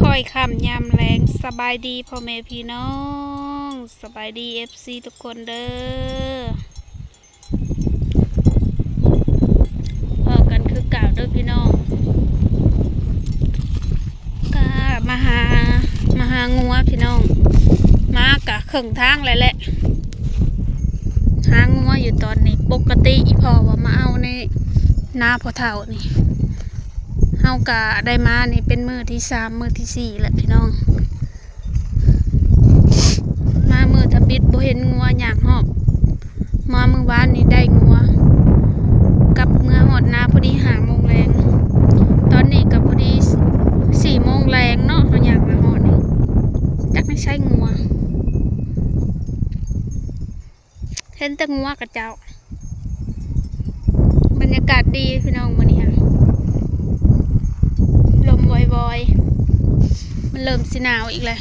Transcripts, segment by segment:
ຄ່ອຍຄ່ຳຍາມແລງ. ສະບາຍດີພໍ່ແມ່ພີ່ນ້ອງ, ສະບາຍດີເອັຟຊີທຸກຄົນເດີ. ພໍ້ກັນຄືເກົ່າເດີພີ່ນ້ອງ, ກະມາຫາ ມາຫາງົວພີ່ນ້ອງ, ມາກະເຄິ່ງທາງແລ້ວແຫຼະ ຫາງົວຢູ່ຕອນນີ້. ປົກກະຕິອີ່ພໍ່ວ່າມາເອົາໃນນາພໍ່ເຖົ້ານີ້, ເຮົາກະໄດ້ມານີ້ເປັນມື້ທີສາມ ມື້ທີສີ່ແລ້ວພີ່ນ້ອງ. ມາມື້ທຳອິດບໍ່ເຫັນງົວຍ່າງຮອບ, ມາມື້ວານນີ້ໄດ້ງົວ. ກັບເມືອຮອດນາພໍດີຫ້າໂມງແລງ, ຕອນນີ້ກໍພໍດີສີ່ໂມງແລງເນາະ. ເຮົາຍ່າງມາຮອດນີ້ ຈັກໃນໃສງົວ. ເຫັນແຕ່ງົວຂະເຈົ້າ. ບັນຍາກາດດີພີ່ນ້ອງມື້ນີ້ ລົມວອຍໆ, ມັນເລີ່ມຊິໜາວອີກແລ້ວ.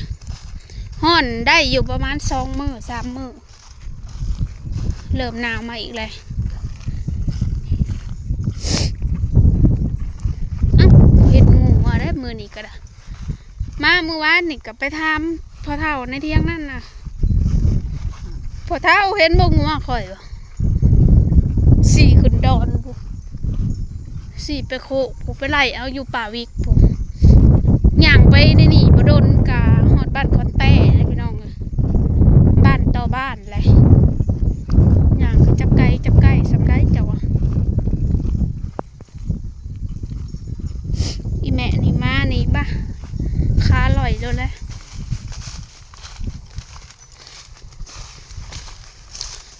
ຮ້ອນໄດ້ຢູ່ປະມານສອງມື້ສາມມື້ ເລີ່ມໜາວມາອີກແລ້ວ. ເອົ້າ ເຫັນງູມາໄດ້ມື້ນີ້ກໍໄດ້. ມາມື້ວານນີ້ກໍໄປຖາມພໍ່ເຖົ້າໃນຖຽງນັ້ນນະ, ພໍ່ເຖົ້າເຫັນບໍ່ງົວຂ້ອຍ ຊິຂຶ້ນດອນພຸ້ນ, ຊິໄປໂຄກພຸ້ນ, ໄປໄລ່ເອົາຢູ່ປ່າວິກພຸ້ນ. ຍ່າງໄປໃນນີ້ບໍ່ດົນກະຮອດບ້ານຄອນແຕ້ແລ້ວພີ່ນ້ອງເອີຍ, ບ້ານຕໍ່ບ້ານແຫຼະ. ຍ່າງໄປຈັກໄກ ຈັກໄກສ່ຳໃດເຈົ້າວ່າ. ອີແມ່ນີ້ມານີ້ບາ ຂາຫຼອຍໂລດແຫຼະ.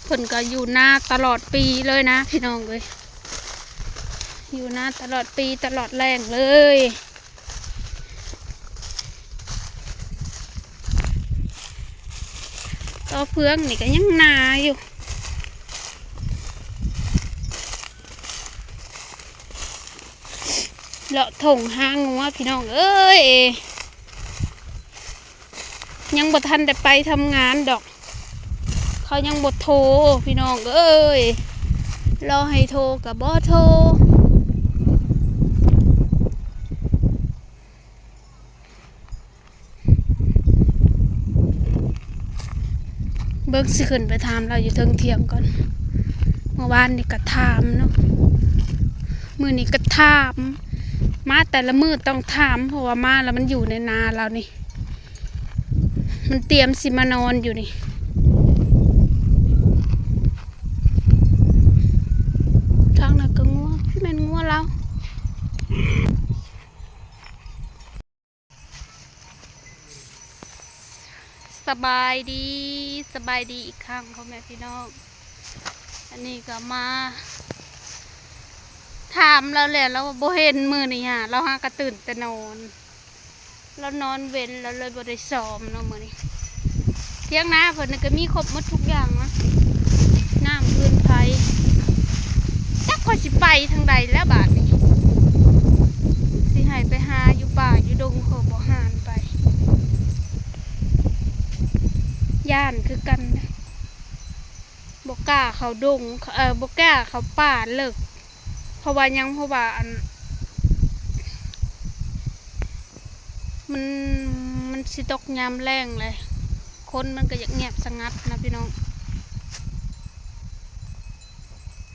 ເພິ່ນກໍຢູ່ນາຕະຫຼອດປີເລີຍນະພີ່ນ້ອງເອີຍ, ຢູ່ນາຕະຫຼອດປີຕະຫຼອດແລ້ງເລີຍ. ຕໍ່ເຟືອງນີ້ກໍຍັງໜາຢູ່. ເລາະທົ່ງຫາງົວພີ່ນ້ອງເອີຍ, ຍັງບໍ່ທັນໄດ້ໄປທຳງານດອກ, ເຂົາຍັງບໍ່ໂທພີ່ນ້ອງເອີຍ, ລໍໃຫ້ໂທກໍບໍ່ໂທ. ເບິ່ງ ຊິຂຶ້ນໄປຖາມລາວຢູ່ເທິງຖຽງກ່ອນ. ເມື່ອວານນີ້ກໍຖາມເນາະ, ມື້ນີ້ກໍຖາມ, ມາແຕ່ລະມື້ຕ້ອງຖາມ ເພາະວ່າມາແລ້ວມັນຢູ່ໃນນາລາວນີ້, ມັນຕຽມຊິມານອນຢູ່ນີ້. ທາງນັ້ນກໍງົວ, ຄືແມ່ນງົວລາວ. ສະບາຍດີ, ສະບາຍດີອີກຄັ້ງພໍ່ແມ່ພີ່ນ້ອງ. ອັນນີ້ກໍມາຖາມລາວແຫຼະ, ລາວວ່າບໍ່ເຫັນມື້ນີ້ຫາ, ລາວຫາກໍຕື່ນແຕ່ນອນ, ລາວນອນເວັນ, ລາວເລີຍບໍ່ໄດ້ຊ້ອມເນາະມື້ນີ້. ຖຽງນາເພິ່ນນີ້ກໍມີຄົບໝົດທຸກຢ່າງນະ, ນ້ຳ ຟືນ ໄຟ. ຈັກຂ້ອຍຊິໄປທາງໃດແລ້ວບາດນີ້, ຊິໃຫ້ໄປຫາຢູ່ປ່າຢູ່ດົງ ເຂົາບໍ່ໃຫ້ໄປ. ຢ້ານຄືກັນເດ້, ບໍ່ກ້າເຂົ້າດົງ, ເອີ ບໍ່ກ້າເຂົ້າປ່າເລິກ. ເພາະວ່າຫຍັງ? ເພາະວ່າ ອັນ ມັນ ມັນຊິຕົກຍາມແລ້ງແຫຼະ, ຄົນມັນກໍຢາກງຽບສະຫງັດນະພີ່ນ້ອງ.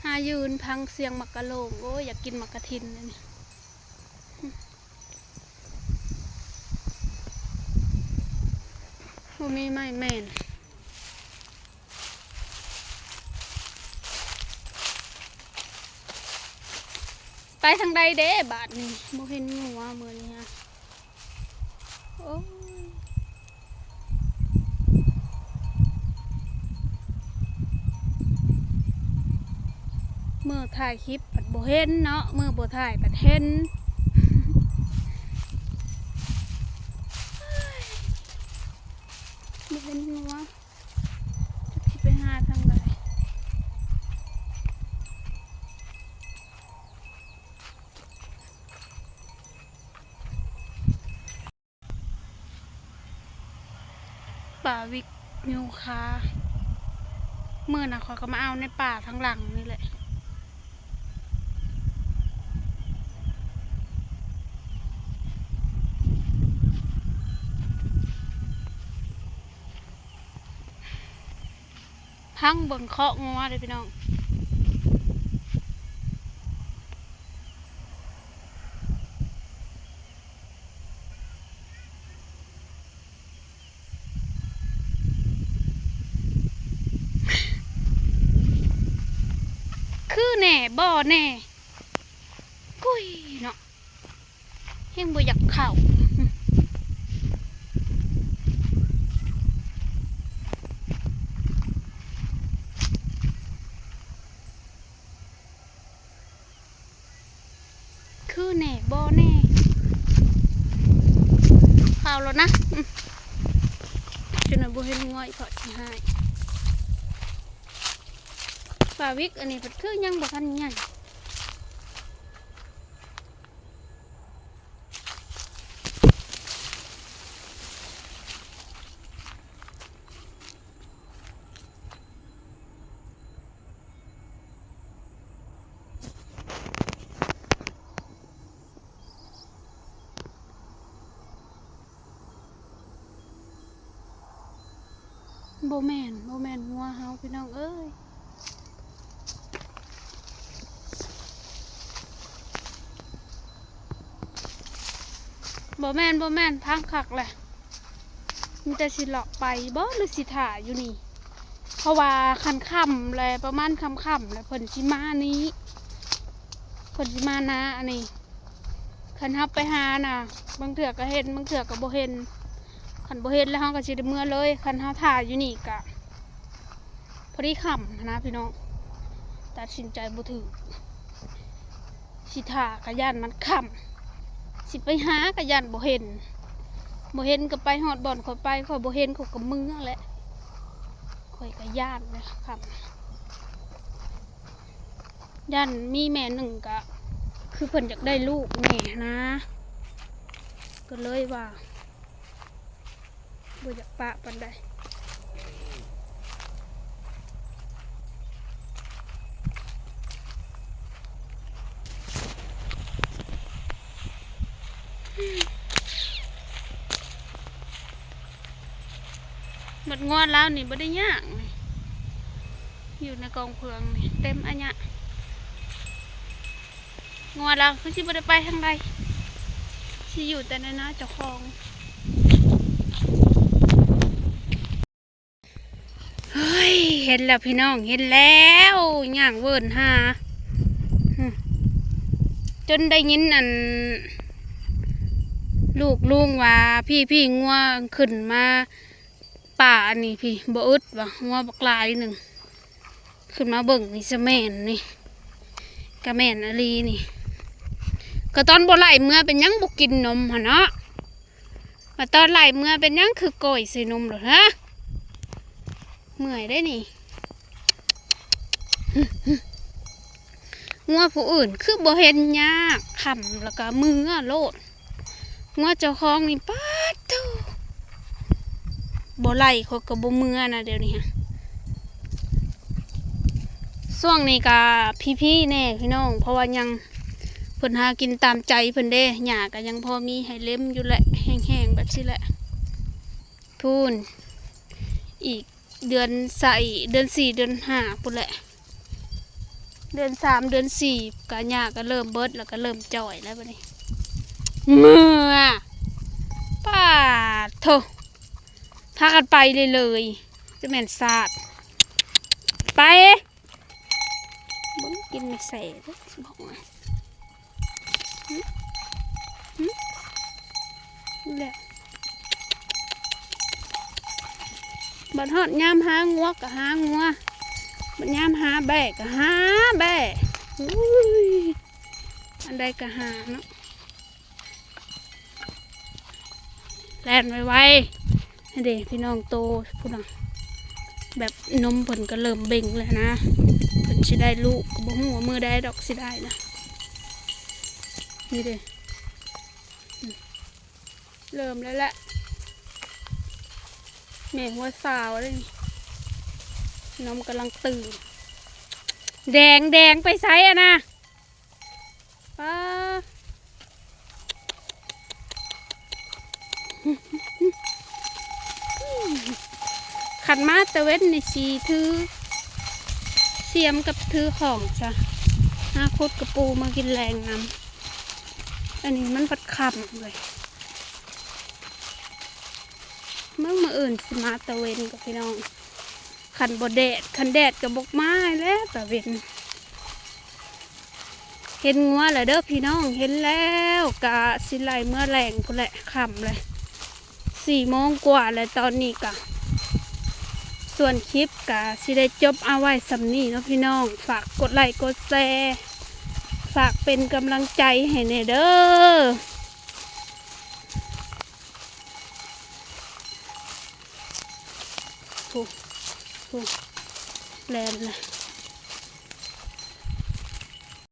ຫາຢືນຟັງສຽງໝາກກະໂຫຼງ, ໂອ້ຍ ຢາກກິນໝາກກະທິນອັນນີ້. ບໍ່ມີໄມ້ແມ່ນ. ໄປທາງໃດເດ້ບາດນີ້? ບໍ່ເຫັນງົວມື້ນີ້ຮະ. ໂອ້ຍ ມື້ຖ່າຍຄລິບພັດບໍ່ເຫັນເນາະ, ມື້ບໍ່ຖ່າຍພັດເຫັນ. ບໍ່ເຫັນງົວ. ຈັກຊິໄປຫາທາງໃດ. ປ່າວິກຢູຄາ, ມື້ນັ້ນຂ້ອຍກໍມາເອົາໃນປ່າທາງຫຼັງນີ້ແຫຼະ. ພັງເບິ່ງຄອກງົວເດ້ພີ່ນ້ອງ. ຄືແນ່ບໍ່ແນ່ ກຸ້ຍເນາະ. ແຮງບໍ່ຢາກເຂົ້າ. ຄືແນ່ບໍ່ແນ່ ເຂົ້າແລ້ວນະ. ຈົນວ່າບໍ່ເຫັນງວຍເພາະຊິຫາຍ. ປາວິກອັນນີ້ເພິ່ນຄືຍັງບໍ່ທັນໃຫຍ່. ບໍ່ແມ່ນ ບໍ່ແມ່ນງົວເຮົາພີ່ນ້ອງເອີຍ. ບໍ່ແມ່ນ ບໍ່ແມ່ນ ພັງຄັກແຫຼະ. ມີແຕ່ຊິເລາະໄປບໍ ຫຼືຊິຖ້າຢູ່ນີ້ ເພາະວ່າຄັນຄ່ຳແລ້ວ ປະມານຄ່ຳໆແລ້ວ ເພິ່ນຊິມານີ້ ເພິ່ນຊິມານາອັນນີ້. ຄັນເຮົາໄປຫານະ ບາງເທື່ອກໍເຫັນ ບາງເທື່ອກໍບໍ່ເຫັນ. ຄັນບໍ່ເຫັນແລ້ວ ເຮົາກໍຊິໄດ້ເມືອເລີຍ. ຄັນເຮົາຖ້າຢູ່ນີ້ກະພໍດີຄ່ຳຫັ້ນນະພີ່ນ້ອງ. ຕັດສິນໃຈບໍ່ຖືກ ຊິຖ້າກໍຢ້ານມັນຄ່ຳ ຊິໄປຫາກໍຢ້ານບໍ່ເຫັນ. ບໍ່ເຫັນກໍໄປຮອດບ່ອນຂ້ອຍໄປ ຂ້ອຍບໍ່ເຫັນ ຂ້ອຍກໍເມືອແຫຼະ. ຂ້ອຍກໍຢ້ານແຫຼະຄ່ຳ. ຢ້ານມີແມ່ໜຶ່ງກະຄືເພິ່ນຢາກໄດ້ລູກແມ່ນະ ກໍເລີຍວ່າບໍ່ຢາກປະປານໃດ. ໝົດງວດແລ້ວນີ້ ບໍ່ໄດ້ຍ່າງ ຢູ່ໃນກອງເຟືອງນີ້ເຕັມອະຍະ. ງວດລາວຄືຊິບໍ່ໄດ້ໄປທາງໃດ ຊິຢູ່ແຕ່ໃນນາເຈົ້າຂອງ. ເຮີ້ຍ ເຫັນແລ້ວພີ່ນ້ອງ ເຫັນແລ້ວ ຍ່າງເວີນຫາ ຈົນໄດ້ຍິນອັນ ລູກລຸງວ່າ ພີ້ໆ ງົວຂຶ້ນມາປ່າອັນນີ້ພີ້ ບໍ່ອຶດວ່າ ງົວບັກຫຼາຍໜຶ່ງ ຂຶ້ນມາເບິ່ງນີ້ ສະແມ່ນນີ້ ກະແມ່ນອີ່ຫຼີນີ້. ກະຕອນບໍ່ໄລ່ເມືອ ເປັນຫຍັງບໍ່ກິນນົມຫັ້ນເນາະ? ມາຕອນໄລ່ເມືອເປັນຫຍັງຄືກ້ອຍໃສ່ນົມໂລດຫະ? ເມື່ອຍເດ້ນີ້. ງົວຜູ້ອື່ນຄືບໍ່ເຫັນຍາກ ຄ່ຳແລ້ວກໍເມືອໂລດ. ງົວເຈົ້າຂອງນີ້ ປາດໂທ້ ບໍ່ໄລ່ຂ້ອຍກໍບໍ່ເມືອນະ ດຽວນີ້ຫະ. ຊ່ວງນີ້ກະພີ້ໆແດ່ພີ່ນ້ອງ ເພາະວ່າຍັງ ເພິ່ນຫາກິນຕາມໃຈເພິ່ນເດ້ ຫຍ້າກະຍັງພໍມີໃຫ້ເລັມຢູ່ແຫຼະ ແຫ້ງໆແບບຊີ້ແຫຼະ. ພຸ້ນ ອີກເດືອນໃສ່ ເດືອນສີ່ ເດືອນຫ້າພຸ້ນແຫຼະ ເດືອນສາມ ເດືອນສີ່ກະຫຍ້າກະເລີ່ມເບິດ ແລ້ວກະເລີ່ມຈ່ອຍແລ້ວບັດນີ້. ເມື່ອ ປາດໂທ້ ພາກັນໄປເລີຍໆ ຈະແມ່ນຊາດ ໄປ. ເບິ່ງກິນແມ່ແຊເດີ ຊິບອກນະ ຫຶ ຫຶ ນີ້ແຫຼະ. ບັດຮອດຍາມຫາງົວກໍຫາງົວ ບັດຍາມຫາແບ້ກໍຫາແບ້. ອຸ້ຍ ອັນໃດກໍຫາເນາະ. ແລ່ນໄວໆ ຫັ້ນເດ້ພີ່ນ້ອງ ໂຕພຸ້ນນະ ແບບນົມເພິ່ນກໍເລີ່ມເບັ່ງແລ້ວນະ ເພິ່ນຊິໄດ້ລູກກໍບໍ່ຮູ້ວ່າມື້ໃດດອກຊິໄດ້ນະ. ນີ້ເດ້ ເລີ່ມແລ້ວແຫຼະ ແມ່ຫົວສາວເດ້ນີ້ ນົມກຳລັງຕື່ນ. ແດງ ແດງໄປໃສອະນະ? ປາ ຄັນມາຕາເວັນນີ້ຊິຖື ສຽມກັບຖືຂອງຊະ ຫາຂຸດກະປູມາກິນແລງນຳ. ອັນນີ້ມັນພັດຄ່ຳເລີຍ. ເບິ່ງ ມື້ອື່ນຊິມາຕາເວັນກໍພີ່ນ້ອງ ຄັນບໍ່ແດດ ຄັນແດດກໍບໍ່ມາແລ້ວຕາເວັນ. ເຫັນງົວແລ້ວເດີພີ່ນ້ອງ ເຫັນແລ້ວ ກະຊິໄລ່ເມືອແລງພຸ້ນແຫຼະ ຄ່ຳແລ້ວ ສີ່ໂມງກວ່າແລ້ວຕອນນີ້ກະ. ສ່ວນຄລິບກະຊິໄດ້ຈົບເອົາໄວ້ສ່ຳນີ້ເນາະພີ່ນ້ອງ ຝາກກົດໄລ້ກົດແຊ ຝາກເປັນກຳລັງໃຈໃຫ້ແດ່ເດີ. ໂອ້ ໂອ້ ແລ່ນລະ